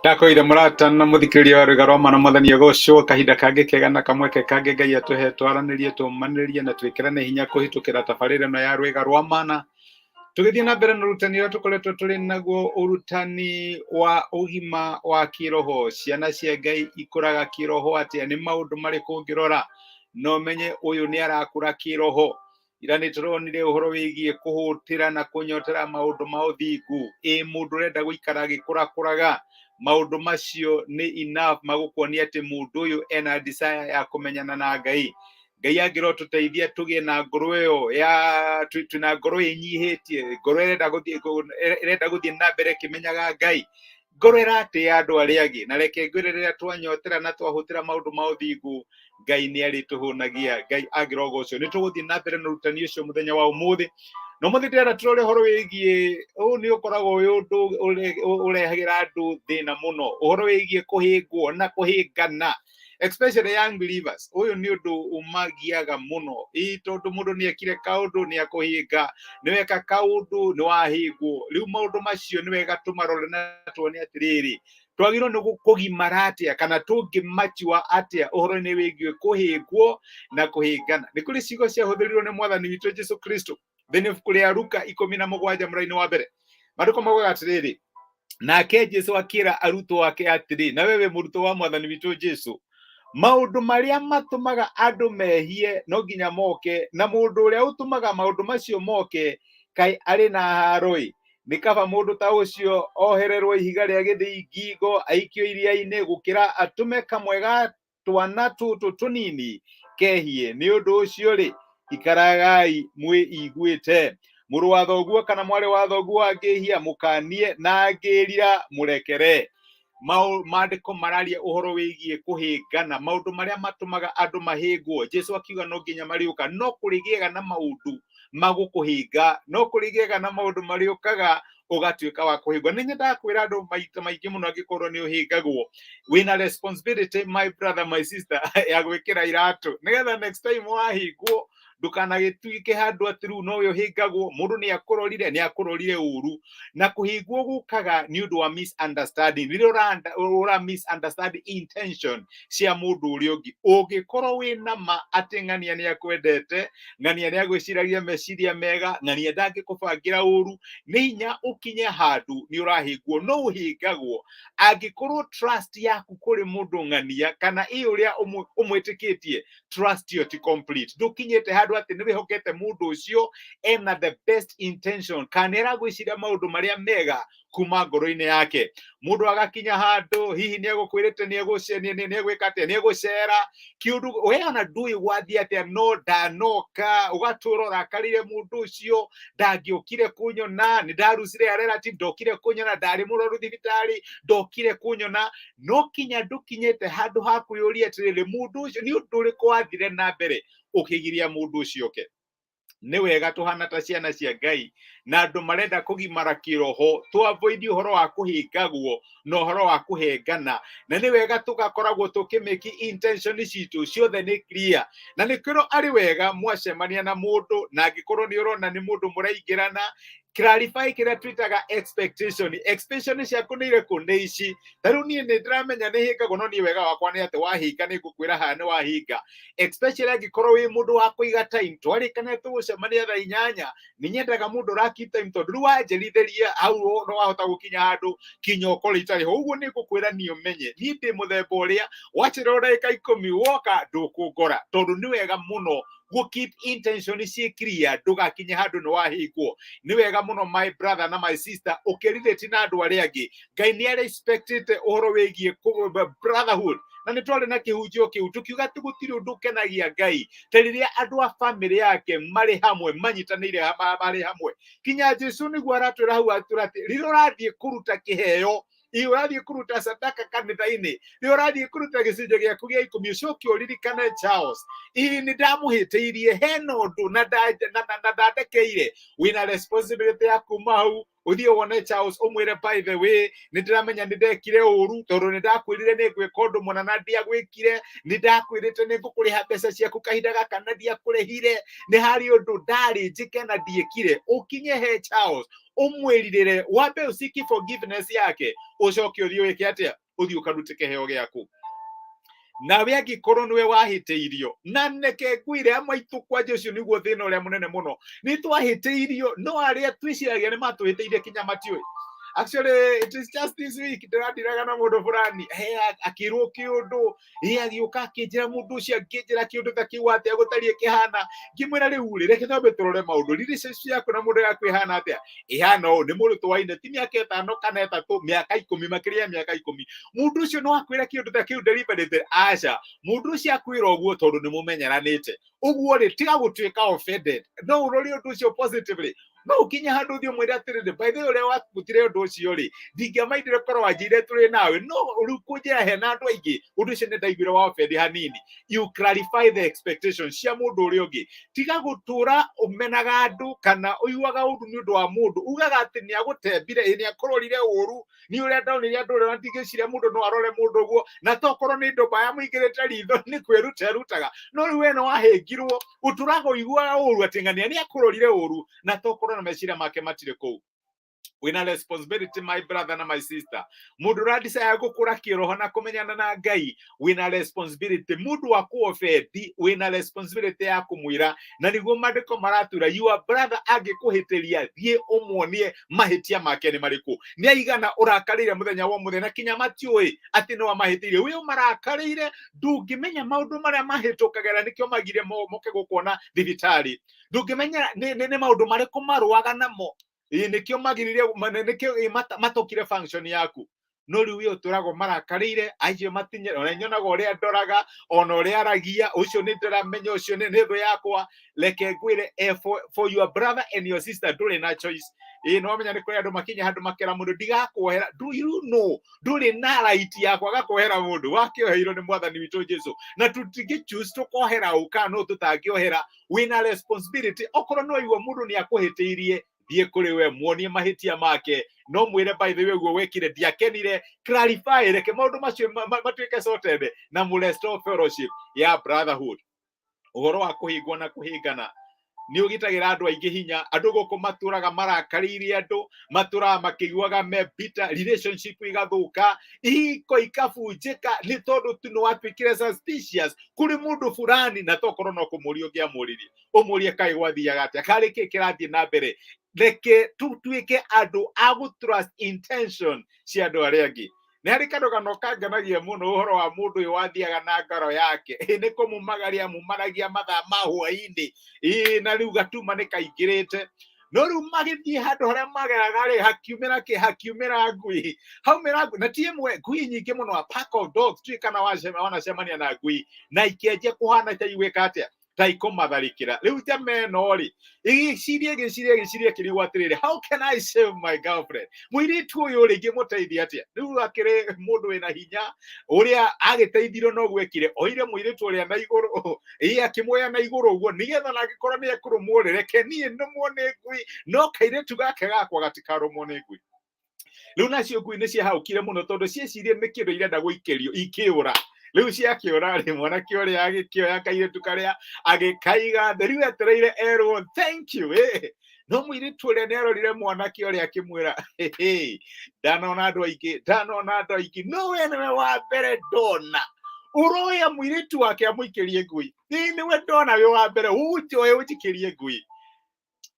Ndakwĩire mũrata na mũthikĩrĩria wa rwĩga rwa mana mwathani agocwo kahinda kangĩ kega na kamweke kangĩ Ngai atũhe twaranĩrie tũmanĩrie na twĩkĩrane hinya kũhĩtũkĩra tabarĩra ĩno ya rwĩga rwa mana. Tũgĩthiĩ na mbere na ũrutani ũrĩa tũkoretwo tũrĩ naguo, ũrutani wa ũgima wa kĩroho. Ciana cia Ngai ikũraga kĩroho atĩa? Nĩ maũndũ marĩkũ ũngĩrora na ũmenye ũyũ nĩ arakũra kĩroho? Ira nĩ tũronire ũhoro wĩgiĩ kũhũtĩra na kũnyotera maũndũ ma ũthingu. Ĩ mũndũ ũrenda gũikara agĩkũrakũraga, maũndũ macio nĩ enough magũkuonia atĩ mũndũ ũyũ ena desire ya kũmenyana na Ngai. Ngai angĩrotũteithia tũgĩe na ngoro ĩyo ya twĩna ngoro ĩnyihĩtie, ngoro ĩrenda gũthiĩ na mbere ĩkĩmenyaga Ngai, ngoro ĩratĩa andũ arĩa angĩ. Na reke ngwĩre, rĩrĩa twanyotera na twahũtĩra maũndũ ma ũthingu, Ngai nĩ arĩtũhũnagia. Ngai angĩrogocwo. Nĩ tũgũthiĩ na mbere na ũrutani ũcio mũthenya wa ũmũthĩ. Na ũmũthĩ ndĩrenda tũrore ũhoro wĩgiĩ ũũ, nĩ ũkoragwo wĩ ũndũ ũrehagĩra andũ thĩna mũno, ũhoro wĩgiĩ kũhĩngwo na kũhĩngana, especially young believers. Ũyũ nĩ ũndũ ũmagiaga mũno, ĩ tondũ mũndũ nĩ ekire kaũndũ nĩ akũhĩnga, nĩ weka kaũndũ nĩ wahĩngwo. Rĩu maũndũ macio nĩ wega tũmarore na tuone atĩrĩrĩ, twagĩrĩirwo nĩ kũgimara atĩa kana tũngĩmatua atĩa ũhoro-inĩ wĩgiĩ kũhĩngwo na kũhĩngana. Nĩ kũrĩ ciugo ciahũthĩrirwo nĩ mwathani witũ Jesu Kristo thĩinĩ ibuku rĩa Luka 17 mũraini wa mbere. Maandĩko maugaga atĩrĩrĩ, nake Jesu akĩra arutwo ake atĩrĩ, na wewe mũrutwo wa mwathani witũ Jesu, maũndũ marĩa matũmaga andũ mehie no nginya moke, na mũndũ ũrĩa ũtũmaga maũndũ macio moke kaĩ arĩ na haaro-ĩ! Nĩ kaba mũndũ ta ũcio ohererwo ihiga rĩa gĩthĩi ngingo aikio iria-inĩ, gũkĩra atũme kamwe ga twana tũtũ tũnini kehie. Nĩ ũndũ ũcio rĩ, ikaragai mwĩiguĩte. Mũrũ wa thoguo kana mwarĩ wa thoguo angĩhia, mũkanie, na angĩĩrira, mũrekere. Maandĩko mararia ũhoro wĩgiĩ kũhĩngana, maũndũ marĩa matũmaga andũ mahĩngwo. Jesu akiuga no nginya marĩũka, no kũrĩgĩaga na maũndũ magũkũhĩnga, no kũrĩgĩaga na maũndũ marĩũkaga ũgatuĩka wa kũhĩngwo. Nĩ nyendaga kwĩra andũ maita maingĩ mũno, angĩkorwo nĩ ũhĩngagwo, wĩna responsibility, my brother, my sister, ya gwĩkĩra iratũ nĩgetha next time wahĩngwo ndũkanagĩtuĩke handũ atĩ rĩu nowe ũhĩngagwo. Mũndũ nĩ akũrorire, nĩ akũrorire ũru. Na kũhĩngwo gũkaga nĩ ũndũ wa misunderstanding, rĩrĩa ũra misunderstand intention cia mũndũ ũrĩa ũngĩ. Ũngĩkorwo wĩna ma atĩ ng'ania nĩ akwendete, ng'ania nĩ agwĩciragia meciria mega, ng'ania ndangĩkũbangĩra ũru, nĩ hinya ũkinye handũ nĩ ũrahĩngwo. No ũhĩngagwo angĩkorwo trust yaku kũrĩ mũndũ ng'ania kana ĩ ũrĩa ũmwĩtĩkĩtie, trust ĩyo ti complete, ndũkinyĩte handũ atĩ nĩ wĩhokete mũndũ ũcio ena the best intention kana nĩ aragwĩciria maũndũ marĩa mega kuma ngoro-inĩ yake. Mũndũ agakinya handũ hihi nĩ egũkwĩrĩte nĩ egwĩka atĩa, nĩ egũcera kĩũndũ, we ona ndũĩ gwathiĩ atĩa, no ndanoka, ũgatũra ũrakarĩire mũndũ ũcio, ndangĩokire kũnyona, nĩ ndarucire a relative, ndokire kũnyona, ndarĩ mũrwaru thibitarĩ, ndokire kũnyona. No kinya ndũkinyĩte handũ ha kwĩyũria atĩrĩrĩ, mũndũ ũcio nĩ ũndũ ũrĩkũ wathire na mbere ũkĩgiria mũndũ ũcio oke? Nĩ wega tũhana ta ciana cia Ngai na andũ marenda kũgimara kĩroho, tũ avoid ũhoro wa kũhĩngagwo na ũhoro wa kũhengana, na nĩ wega tũgakoragwo tũkĩmĩki intention citũ ciothe nĩ clear. Na nĩkĩo arĩ wega mwacemania na mũndũ, na angĩkorwo nĩ ũrona nĩ mũndũ mũraingĩrana, clarify kĩrĩa twĩtaga expectation. Expectation ciaku nĩ irĩkũ? Nĩ ici. Ta rĩu niĩ nĩ ndĩramenya nĩ hĩngagwo, no niĩ wega wakwa nĩ atĩ wahinga nĩ ngũkwĩra haha nĩ wahinga, especially angĩkorwo wĩ mũndũ wa kũiga time. Twarĩkana tũgũcemania thaa 8, nĩ nyendaga mũndũ ũra keep time, tondũ rĩu wanjerithĩria hau no wahota gũkinya handũ kinya ũkorwo itarĩ ho. Ũguo nĩ ngũkwĩra niĩ ũmenye niĩ ndĩ mũthemba ũrĩa wacererwo ndagĩka 10 woka ndũkũngora, tondũ nĩ wega mũno gũ keep intention ciĩ clear, ndũgakinye handũ nĩ wahĩngwo. Nĩ wega mũno, my brother na my sister, ũkĩrelate na andũ arĩa angĩ. Ngai nĩ arespectĩte ũhoro wĩgiĩ brotherhood, na nĩ twarĩ na kĩhunjio kĩu tũkiuga atĩ gũtirĩ ũndũ ũkenagia Ngai ta rĩrĩa andũ a famĩlĩ yake marĩ hamwe, manyitanĩire marĩ hamwe. Kinya Jesu nĩguo aratwĩra hau, atwĩra atĩ rĩrĩa ũrathiĩ kũruta kĩheo, ĩ ũrathiĩ kũruta sadaka kanitha-inĩ, rĩrĩa ũrathiĩ kũruta gĩcunjĩ gĩaku gĩa 10, ũcoke ũririkane Charles, ĩ nĩ ndamũhĩtĩirie hena ũndũ na ndandekeire. Wĩna responsibility ya kuma hau. Ũthiĩ wone Charles, ũmwĩre, "By the way, nĩ ndĩramenya nĩ ndekire ũru, tondũ nĩ ndakwĩrire nĩ ngwĩka ũndũ mũna na ndiagwĩkire. Nĩ ndakwĩrĩte nĩ ngũkũrĩha mbeca ciaku kahinda gaka na ndiakũrĩhire. Nĩ harĩ ũndũ ndarĩ njĩke na ndiĩkire." Ũkinye he Charles, ũmwĩrirĩre, wambe ũsiki forgiveness yake, ũcoke ũthiĩ wĩke atĩa? Ũthiĩ ũkarute kĩheo gĩaku. Nawe angĩkorwo nĩwe wahĩtĩirio, na neke ngwĩre, amwe aitũ kwanja ũcio nĩguo thĩna ũrĩa mũnene mũno, nĩ twahĩtĩirio, no arĩa twĩciragia nĩ matũhĩtĩirie kinya matiũĩ. Actually, it is just this week ndĩrandiraga na mũndũ fulani, he akĩrwo kĩũndũ, ĩ agĩũka akĩnjĩra, mũndũ ũcio akĩnjĩra kĩũndũ ta kĩu atĩa gũtariĩ kĩhana. Ngĩmwĩra, "Rĩu rĩ, reke twambe tũrore maũndũ. Relationship yaku na mũndũ yaku ĩhana atĩa?" "Ĩhana ũũ." Nĩ mũndũ twaine ti mĩaka 5 kana 3, mĩaka 10, makĩria ya mĩaka 10. "Mũndũ ũcio no akwĩra kĩũndũ ta kĩu deliberately?" "Aca, mũndũ ũcio akwĩra ũguo tondũ nĩ mũmenyeranĩte ũguo." Rĩ, tiga gũtuĩka offended, no ũrore ũndũ ũcio positively. No ũkinye handũ ũthiĩ ũmwĩre atĩrĩrĩ, "By the way, ũrĩa wabutire ũndũ ũcio rĩ, ndingĩamaindire korwo wanjĩire tũrĩ nawe, no rĩu kũnjĩra hena andũ aingĩ, ũndũ ũcio nĩ ndaiguire wa offend hanini." You clarify the expectations cia mũndũ ũrĩa ũngĩ. Tiga gũtũra ũmenaga andũ kana ũiguaga ũndũ nĩ ũndũ wa mũndũ ugaga atĩ nĩ agũtembire, ĩ nĩ akũrorire ũru. Nĩ ũrĩa ndonire andũ ũrĩa ndigĩciria mũndũ no arore mũndũ ũguo, na tokorwo nĩ ndũmba yamũingĩrĩte ritho, nĩ kwĩruta erutaga. No rĩu we no wahĩngirwo, ũtũraga ũiguaga ũru atĩ ng'ania nĩ akũrorire ũru, na tokorwo na meciria make matirĩ kũu. Wĩna responsibility, my brother na my sister, mũndũ ũradesire gũkũra kĩroho na kũmenyana na Ngai. Wĩna responsibility, mũndũ wa kũoffend, wĩna responsibility ya kũmwĩra, na nĩguo maandĩko maratura, your brother angĩkũhĩtĩria, thiĩ ũmuonie mahĩtia make nĩ marĩkũ. Nĩ aigana ũrakarĩire mũthenya wa ũmũthĩ na kinya matiũĩ atĩ nĩ wamahĩtĩirie? Wĩ ũmarakarĩire, ndũngĩmenya maũndũ marĩa mahĩtũkagĩra, nĩkĩo magire moke gũkuona thibitarĩ. Ndũngĩmenya nĩ maũndũ marĩkũ marũaga namo, ĩ nĩkĩo magiririe, nĩkĩo matokire function yaku. No rĩu we ũtũragwo marakarĩire acio matinye, ona nyonaga ũrĩa ndoraga, ona ũrĩa aragia, ũcio nĩ ndĩramenya ũcio nĩ thũ yakwa. Reke ngwĩre, for your brother and your sister, ndũrĩ na choice. Ĩ no wamenya nĩ kũrĩ andũ makinya handũ makera mũndũ, "Ndigakuohera." Do you know ndũrĩ na right ya kwaga kuohera mũndũ wakĩoheirwo nĩ Mwathani witũ Jesu? Na tũtingĩ choose tũkohera ũ kana no tũtangĩohera. Wĩna responsibility. Okorwo no igua mũndũ nĩ akũhĩtĩirie, thiĩ kũrĩ we, muonie mahĩtia make, no mwĩre, "By the way, ũguo wekire ndiakenire." Clarify, reke maũndũ macio matuĩke sorted na mu restore fellowship ya brotherhood. Ũhoro wa kũhĩngwo na kũhĩngana nĩ ũgitagĩra andũ aingĩ hinya. Andũ gũkũ matũraga marakarĩire, andũ matũraga makĩiguaga me bitter, relationship igathũka, ihiko ikabunjĩka, nĩ tondũ tu nĩ watuĩkire suspicious kũrĩ mũndũ fulani, na tokorwo no kũmũria ũngĩamũririe, ũmũrie, "Kaĩ gwathiaga atĩa? Karĩ kĩ kĩrathiĩ na mbere?" Reke tũtuĩke andũ a gũ trust intention cia andũ arĩa angĩ. Nĩ harĩ karũgano kangenagia mũno, ũhoro wa mũndũ ũyũ wathiaga na ngoro yake, ĩ nĩ kũmumagaria mumaragia mathaa ma hwaĩ-inĩ, ĩ na rĩu gatuma nĩ kaingĩrĩte. No rĩu magĩthiĩ handũ harĩa mageraga rĩ, hakiumĩra kĩ? Hakiumĩra ngui. Haumĩra ngui, na ti ĩmwe, ngui nyingĩ mũno, a pack of dogs. Tiũĩ kana wanacemania na ngui, na ikĩanjia kũhana ta igwĩka atĩa, ta ikũmatharĩkĩra. Rĩu njama ĩno rĩ, ĩgĩciria, ĩgĩciria, ĩgĩciria, ĩkĩrigwo atĩrĩrĩ, "How can I save my girlfriend? Mũirĩtu ũyũ rĩ, ingĩmũteithia atĩa?" Rĩu akĩrĩ mũndũ wĩna hinya, ũrĩa agĩteithirio noguo ekire, oire mũirĩtu ũrĩa na igũrũ, ĩ akĩmuoya na igũrũ ũguo, nĩgetha ona angĩkorwo nĩ ekũrũmwo rĩ, reke niĩ nũmwo nĩ ngui, no kairĩtu gake gakwa gatikarũmwo nĩ ngui. Rĩu nacio ngui nĩ ciahaũkire mũno, tondũ ciecirie nĩ kĩndũ irenda gũikĩrio, ikĩũra. Rĩu ciakĩũra rĩ, mwanake ũrĩa agĩkĩoya kairĩtu karĩa, agĩkaiga thĩ. Rĩu etereire erwo "Thank you." No mũirĩtu ũrĩa nĩ arorire mwanake ũrĩa, akĩmwĩra, "Hey, ndanona andũ aingĩ, ndanona andũ aingĩ, no we nĩwe wa mbere ndona ũroya mũirĩtu wake amũikĩrie ngui. Ĩ nĩwe ndona wĩ wa mbere ũnjoe ũnjikĩrie ngui."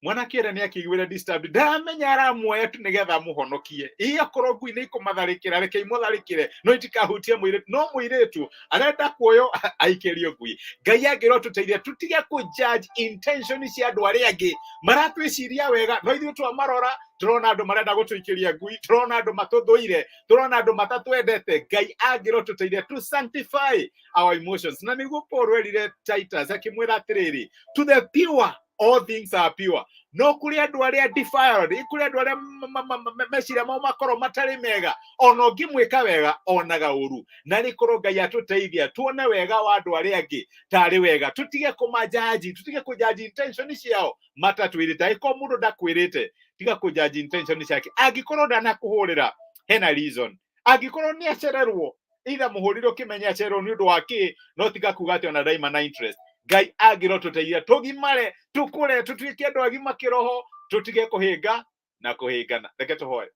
Mwanake ũrĩa nĩ akĩiguire disturbed, ndaramenya aramuoya tu nĩgetha amũhonokie. Ĩ akorwo ngui nĩ ikũmatharĩkĩra, reke imũtharĩkĩre, no itikahutie mũirĩtu. No mũirĩtu arenda kuoyo aikĩrio ngui. Ngai angĩrwo tũteithie tũtige kũ judge intention cia andũ arĩa angĩ. Maratwĩciria wega, no ithuĩ twamarora tũrona andũ marenda gũtũikĩria ngui, tũrona andũ matũthũire, tũrona andũ matatwendete. Ngai angĩrwo tũteithie to sanctify our emotions, na nĩguo Paul erire Titus, akĩmwĩra atĩrĩrĩ, to the pure All things are pure. No kũrĩ andũ arĩa defiled, kũrĩ andũ arĩa meciria mao makorwo matarĩ mega, ona ũngĩmwĩka wega onaga ũru. Na nĩ korwo Ngai atũteithia tuone wega wa andũ arĩa angĩ tarĩ wega, tũtige kũmanjanji, tũtige kũjanji intention ciao matatwĩrĩte. Angĩkorwo mũndũ ndakwĩrĩte, tiga kũjanji intention ciake. Angĩkorwo ndanakũhũrĩra, hena reason. Angĩkorwo nĩ acererwo, either mũhũrĩre ũkĩmenya acererwo nĩ ũndũ wa kĩ, no tiga kuga atĩ ona ndaima na interest. Ngai angĩrotũteithia tũgimare, tũkũre, tũtuĩke andũ agima kĩroho, tũtige kũhĩnga na kũhĩngana. Reke tũhoe.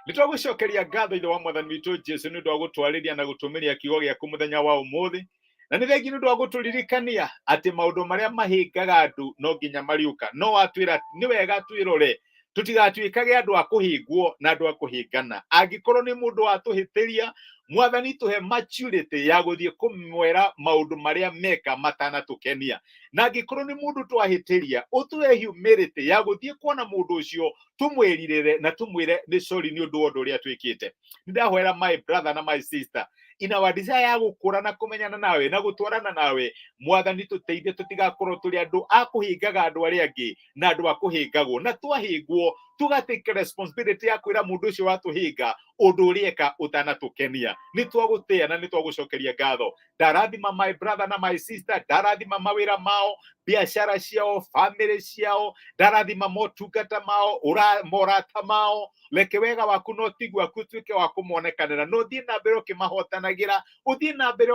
Nĩ twagũcokeria ngatho, Ithe wa Mwathani witũ Jesu, nĩ ũndũ wa gũtwarĩria na gũtũmĩria kiugo gĩaku mũthenya wa ũmũthĩ, na nĩ thengi nĩ ũndũ wa gũtũririkania atĩ maũndũ marĩa mahĩngaga andũ no nginya mariũka. No watwĩra nĩ wega twĩrore tũtigatuĩkage andũ a kũhĩngwo na andũ a kũhĩngana. Angĩkorwo nĩ mũndũ watũhĩtĩria, Mwathani, tũhe maturity ya gũthiĩ kũmwĩra maũndũ marĩa meka matanatũkenia. Na angĩkorwo nĩ mũndũ twahĩtĩria, ũtũhe humility ya gũthiĩ kuona mũndũ ũcio, tũmwĩrirĩre na tũmwĩre nĩ sorry nĩ ũndũ wa ũndũ ũrĩa twĩkĩte. Nĩ ndahoera my brother na my sister in our desire ya gũkũra na kũmenyana nawe na gũtwarana nawe, Mwathani, tũteithie tũtigakorwo tũrĩ andũ a kũhĩngaga andũ arĩa angĩ na andũ a kũhĩngagwo, na twahĩngwo tuga take responsibility ya kwĩra mũndũ ũcio watũhĩnga ũndũ ũrĩa eka ũtanatũkenia. Nĩ twagũtĩa na nĩ twagũcokeria ngatho. Ndarathima my brother na my sister, ndarathima mawĩra mao, biacara ciao, family ciao, ndarathima motungata mao, morata mao. Reke wega waku na ũtigu waku ũtuĩke wa kũmonekanĩra, na ũthiĩ na mbere ũkĩmahotanagĩra, ũthiĩ na mbere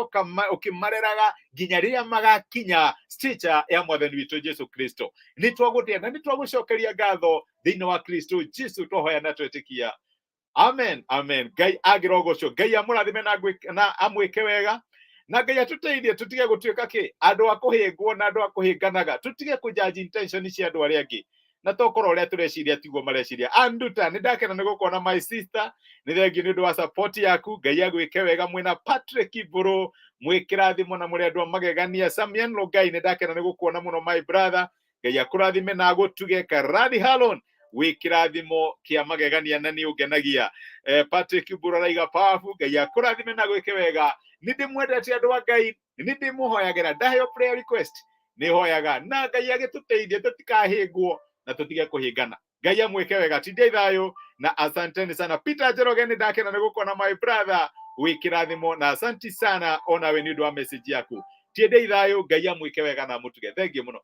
ũkĩmareraga nginya rĩrĩa magakinya stature ya Mwathani witũ Jesu Kristo. Nĩ twagũtĩa na nĩ twagũcokeria ngatho thĩinĩ wa Kristo Jesu twahoya na twetĩkia. Amen, amen. Ngai angĩrogocwo, Ngai amũrathime na amwĩke wega, na Ngai atũteithie tũtige gũtuĩka kĩ andũ a kũhĩngwo na andũ a kũhĩnganaga, tũtige kũjudge intention cia andũ arĩa angĩ, na tokorwo ũrĩa tũreciria tiguo mareciria. Anduta, nĩ ndakena nĩ gũkuona, my sister. Nĩ thengiũ nĩ ũndũ wa support yaku. Ngai agwĩke wega mwĩna Patrick Mbũrũ, mwĩ kĩrathimo na mũrĩ andũ a magegania. Samian Longai, nĩ ndakena nĩ gũkuona mũno, my brother. Ngai akũrathime na agũtuge. Karadi Halon, wĩ kĩrathimo kĩa magegania na nĩ ũngenagia. Patrick Mbũrũ araiga powerful. Ngai akũrathime na gwĩke wega. Nĩ ndĩmwendete, andũ a Ngai, nĩ ndĩmũhoyagĩra. Ndaheo prayer request nĩ hoyaga, na Ngai agĩtũteithie tũtikahĩngwo na tũtige kũhĩngana. Ngai amwĩke wega. Tindai thayũ na asanteni sana. Peter Njoroge, nĩ ndakena nĩ gũkuona, my brother, wĩ kĩrathimo na asanti sana onawe nĩ ũndũ wa message yaku. Tiendei thayũ. Ngai amwĩke wega na amũtuge. Thengiũ mũno.